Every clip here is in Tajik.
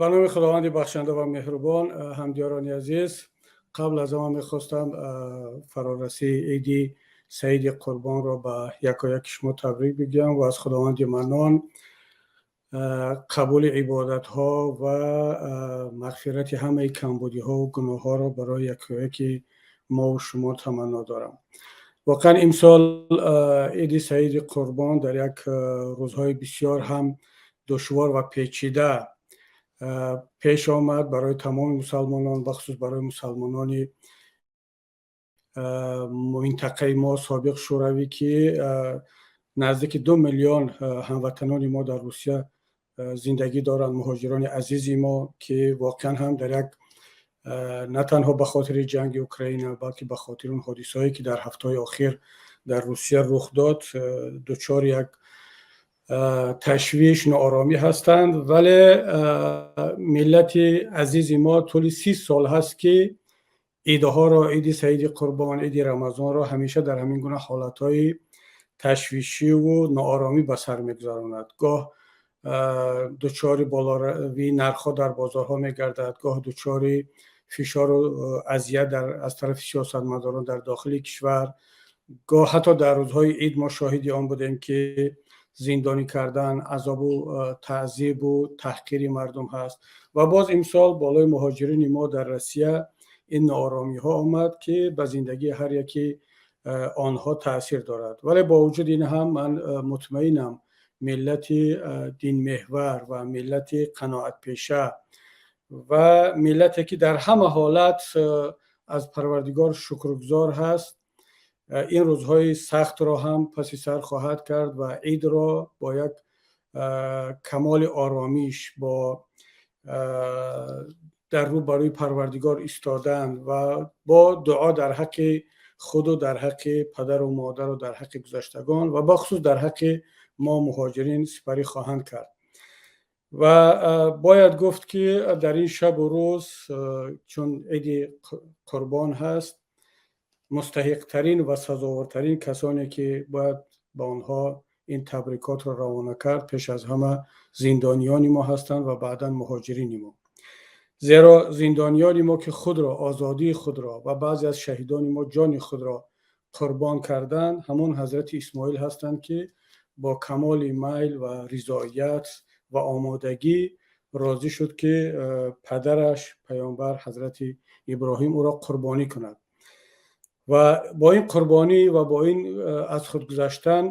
Ба номи Худованди бахшанда ва меҳрубон. Ҳамдиёрони азиз, қабл аз ҳама мехостам фарорасии Иди Саиди Қурбонро ба якояки шумо табрик бигӯям ва аз Худованди Маннон қабули ибодатҳо ва мағфирати ҳамаи камбудиҳову гуноҳҳоро барои якояки мову шумо таманно дорам. Воқеан, имсол Иди Саиди Қурбон дар як рӯзҳои бисёр ҳам душвор ва печида пеш омад барои тамоми мусалмонон, бахусус барои мусалмонони минтақаи мо, собиқ Шӯравӣ, ки наздики 2 миллион ҳамватанони мо дар Русия зиндагӣ доранд, муҳоҷирони азизи мо, ки воқеан ҳам дар як на танҳо ба хотири ҷанги Украина, балки ба хотири он ҳодисаҳое, ки дар ҳафтаҳои охир дар Русия рух дод, дучори як ташвиш, нооромӣ ҳастанд. Вале миллати азизи мо тӯли 30 сол ҳаст, ки идҳоро, Иди Саиди Қурбон, Иди Рамазонро ҳамеша дар ҳамин гуна ҳолатҳои ташвишиву нооромӣ ба сар мегузаронад. Гоҳ дучори болоравии нархҳо дар бозорҳо мегардад, гоҳ дучори фишору азият аз тарафи сиёсатмадорон дар дохили кишвар, гоҳ ҳатто дар рӯзҳои ид мо шоҳиди он будем, ки зиндонӣ кардан, азобу таъзибу таҳқири мардум ҳаст. Ва боз имсол болои муҳоҷирини мо дар Россия ин нооромиҳо омад, ки ба зиндагии ҳар яки онҳо таъсир дорад. Вале бо вуҷуди ин ҳам ман мутмаинам, миллати динмеҳвар ва миллати қаноатпеша ва миллате, ки дар ҳама ҳолат аз Парвардигор шукргузор ҳаст, ин рӯзҳои сахтро ҳам паси сар хоҳад кард ва идро бо як камоли оромиш, бо дар рӯ барои Парвардигор истодан ва бо дуо дар ҳаққи худу дар ҳаққи падару модару дар ҳаққи гузаштагон ва бахусус дар ҳаққи мо муҳоҷирин сипарӣ хоҳанд кард. Ва бояд гуфт, ки дар ин шабу рӯз, чун Иди Қурбон ҳаст, мустаҳиқтарин ва сазовортарин касоне, ки бояд ба онҳо ин табрикотро равона кард, пеш аз ҳама зиндониёни мо ҳастанд ва баъдан муҳоҷирини мо. Зеро зиндониёни мо, ки худро, озодии худро ва баъзе аз шаҳидони мо ҷони худро қурбон карданд, ҳамон ҳазрати Исмоил ҳастанд, ки бо камоли майл ва ризоият ва омодагӣ розӣ шуд, ки падараш, паёмбар ҳазрати Иброҳим, ӯро қурбонӣ кунад. Ва бо ин қурбонӣ ва бо ин аз худ гузаштан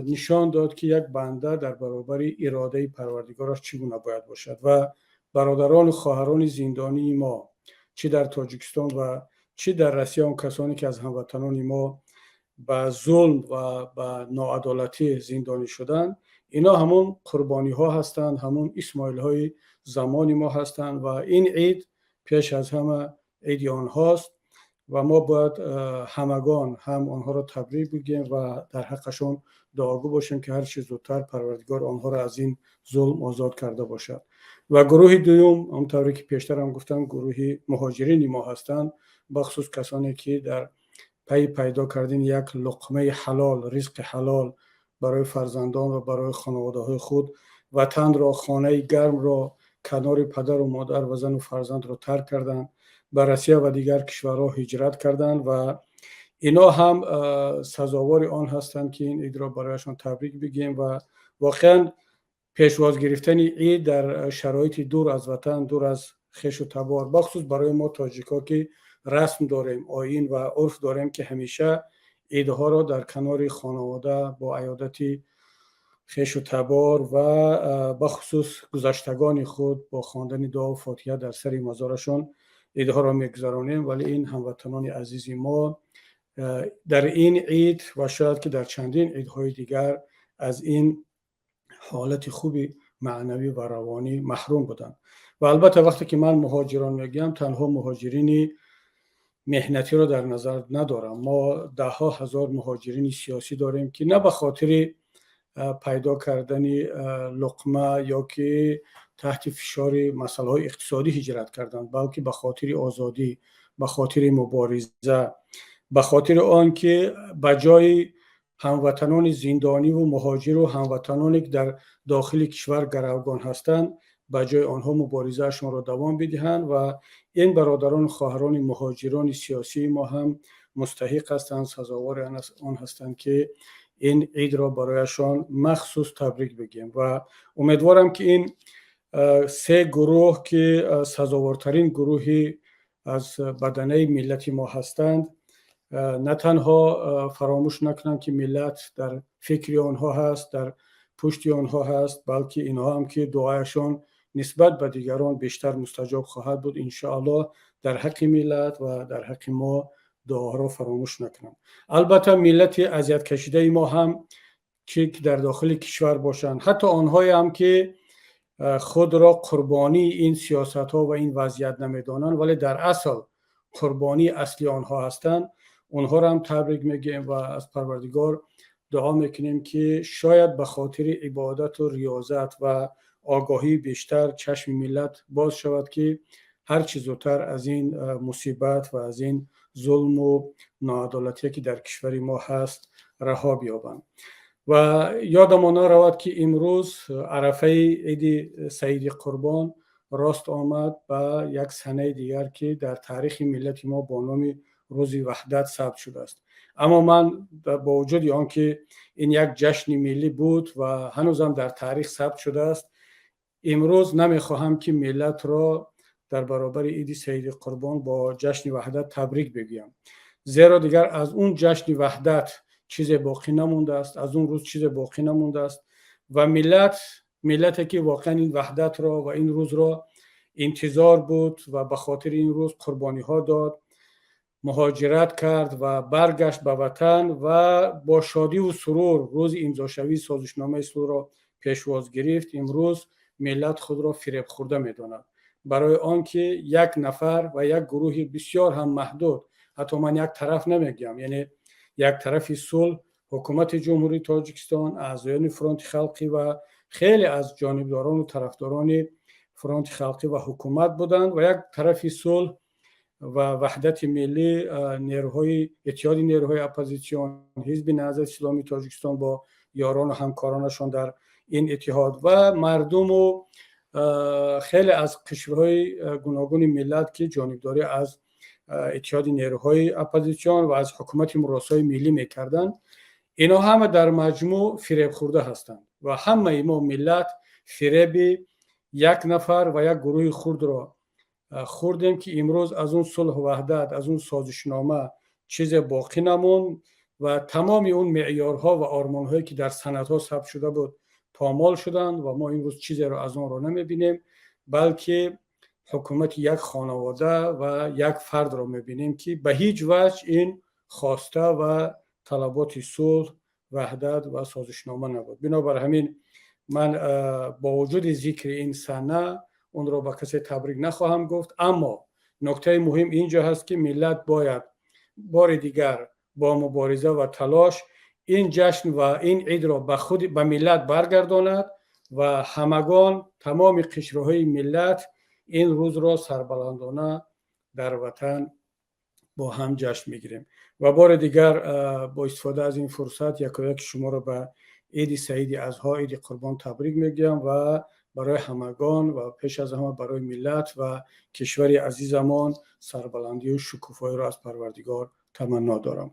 нишон дод, ки як банда дар баробари иродаи Парвардигораш чӣ гуна бояд бошад. Ва бародарону хоҳарони зиндонии мо, чӣ дар Тоҷикистон ва чӣ дар Россия, он касоне, ки аз ҳамватанони мо ба зулм ва ба ноадолатӣ зиндонӣ шуданд, ино ҳамон қурбониҳо ҳастанд, ҳамон Исмоилҳои замони мо ҳастанд. Ва ин ид пеш аз ҳама иди онҳост ва мо бояд ҳамагон ҳам онҳоро табрик бигӯем ва дар ҳаққашон дуогӯ бошем, ки ҳар чӣ зудтар Парвардигор онҳоро аз ин зулм озод карда бошад. Ва гурӯҳи дуюм, он тавре ки пештарам гуфтам, гурӯҳи муҳоҷирини мо ҳастанд, бахусус касоне, ки дар пайи пайдо кардани як луқмаи ҳалол, ризқи ҳалол барои фарзандон ва барои хонаводаҳои худ ватанро, хонаи гармро, канори падару модар ва зану фарзандро тарк карданд, ба Россия ва дигар кишварҳо ҳиҷрат карданд. Ва ино ҳам сазовори он ҳастанд, ки ин идро барояшон табрик бигӯем. Ва воқеан, пешвоз гирифтани ид дар шароити дур аз ватан, дур аз хешу табор, бахусус барои мо тоҷикҳо, ки расм дорем, оин ва урф дорем, ки ҳамеша идҳоро дар канори хонавода бо аёдати хешу табор ва бахусус гузаштагони худ бо хондани дуову фотиҳа дар сари мазорашон идҳоро мегузаронем. Вале ин ҳамватанони азизи мо дар ин ид ва шояд ки дар чандин идҳои дигар аз ин ҳолати хуби маънавӣ ва равонӣ маҳрум буданд. Ва албатта, вақте ки ман муҳоҷирон мегӯям, танҳо муҳоҷирини меҳнатиро дар назар надорам. Мо даҳҳо ҳазор муҳоҷирини сиёсӣ дорем, ки на ба хотири пайдо кардани луқма ё ки таҳти фишори масъалаҳои иқтисодӣ ҳиҷрат карданд, балки ба хотири озодӣ, ба хотири мубориза, ба хотири он ки ба ҷои ҳамватанони зиндониву муҳоҷиру ҳамватаноне, ки дар дохили кишвар гаравгон ҳастанд. ба ҷои онҳо муборизаашонро давом бидиҳанд. Ва ин бародарону хоҳарони муҳоҷирони сиёсии мо ҳам мустаҳиқ ҳастанд, сазовори он ҳастанд, ки ин идро барояшон махсус табрик бигӯем. Ва умедворам, ки ин се гурӯҳ, ки сазовортарин гурӯҳи аз баданаи миллати мо ҳастанд, на танҳо фаромӯш накунанд, ки миллат дар фикри онҳо ҳаст, дар пушти онҳо ҳаст, балки инҳо ҳам ки дуояшон нисбат ба дигарон бештар мустаҷоб хоҳад буд, иншоаллоҳ, дар ҳаққи миллат ва дар ҳаққи мо дуоҳоро фаромӯш накунанд. Албатта, миллати азияткашидаи мо ҳам, ки дар дохили кишвар бошанд, ҳатто онҳое ҳам, ки худро қурбонии ин сиёсатҳо ва ин вазъият намедонанд, вале дар асл қурбонии асли онҳо ҳастанд, онҳоро ҳам табрик мегӯем ва аз Парвардигор дуо мекунем, ки шояд ба хотири ибодату риёзат ва огоҳии бештар чашми миллат боз шавад, ки ҳар чӣ зудтар аз ин мусибат ва аз ин зулму ноадолатие, ки дар кишвари мо ҳаст, раҳо биёбанд. Ва ёдамон наравад, ки имрӯз арафаи иди Саиди Қурбон рост омад ба як санаи дигар, ки дар таърихи миллати мо бо номи Рӯзи Ваҳдат сабт шудааст. Аммо ман бо вуҷуди он ки ин як ҷашни миллӣ буд ва ҳанӯзам дар таърих сабт шудааст, имрӯз намехоҳам, ки миллатро дар баробари иди Саиди Қурбон бо ҷашни Ваҳдат табрик бигӯям, зеро дигар аз он ҷашни Ваҳдат чизе боқӣ намондааст, аз он рӯз чизе боқӣ намондааст. Ва миллат, миллате ки воқеан ин ваҳдатро ва ин рӯзро интизор буд ва ба хотири ин рӯз қурбониҳо дод, муҳоҷират кард ва баргашт ба ватан ва бо шодиву сурур рӯзи имзошавии созишномаи сулҳро пешвоз гирифт, имрӯз миллат худро фиребхӯрда медонад, барои он ки як нафар ва як гурӯҳи бисёр ҳам маҳдуд, ҳатто ман як тараф намегӯям, яъне як тарафи сулҳ, ҳукумати Ҷумҳурии Тоҷикистон, аъзоёни Фронти Халқӣ ва хеле аз ҷонибдорону тарафдорони Фронти Халқӣ ва ҳукумат буданд, ва як тарафи сулҳ ва ваҳдати миллӣ, нерӯҳои Иттиҳоди нерӯҳои оппозитсион, Ҳизби Наҳзати Исломии Тоҷикистон бо ёрону ҳамкоронашон дар ин иттиҳод ва мардуму хеле аз қишрҳои гуногуни миллат, ки ҷонибдорӣ аз Иттиҳоди нерӯҳои оппозитсион ва аз ҳукумати муросои миллӣ мекарданд, инҳо ҳама дар маҷмӯъ фиребхӯрда ҳастанд. Ва ҳамаи мо миллат фиреби як нафар ва як гурӯҳи хурдро хӯрдем, ки имрӯз аз он сулҳу ваҳдат, аз он созишнома чизе боқӣ намонд ва тамоми он меъёрҳо ва ормонҳое, ки дар санадҳо сабт шуда буд, помол шуданд ва мо имрӯз чизеро аз онро намебинем, балки ҳукумати як хонавода ва як фардро мебинем, ки ба ҳеҷ ваҷҳ ин хоста ва талаботи сулҳ, ваҳдат ва созишнома набуд. Бинобар ҳамин ман бо вуҷуди зикри ин сана онро ба касе табрик нахоҳам гуфт. Аммо нуктаи муҳим ин ҷо ҳаст, ки миллат бояд бори дигар бо мубориза ва талош ин ҷашн ва ин идро ба худ, ба миллат баргардонад ва ҳамагон, тамоми қишрҳои миллат ин рӯзро сарбаландона дар ватан бо ҳам ҷашн мегирем. Ва бори дигар бо истифода аз ин фурсат якояки шуморо ба иди Саиди Азҳо, иди Қурбон табрик мегӯям ва барои ҳамагон ва пеш аз ҳама барои миллат ва кишвари азизамон сарбаландию шукуфоиро аз Парвардигор таманно дорам.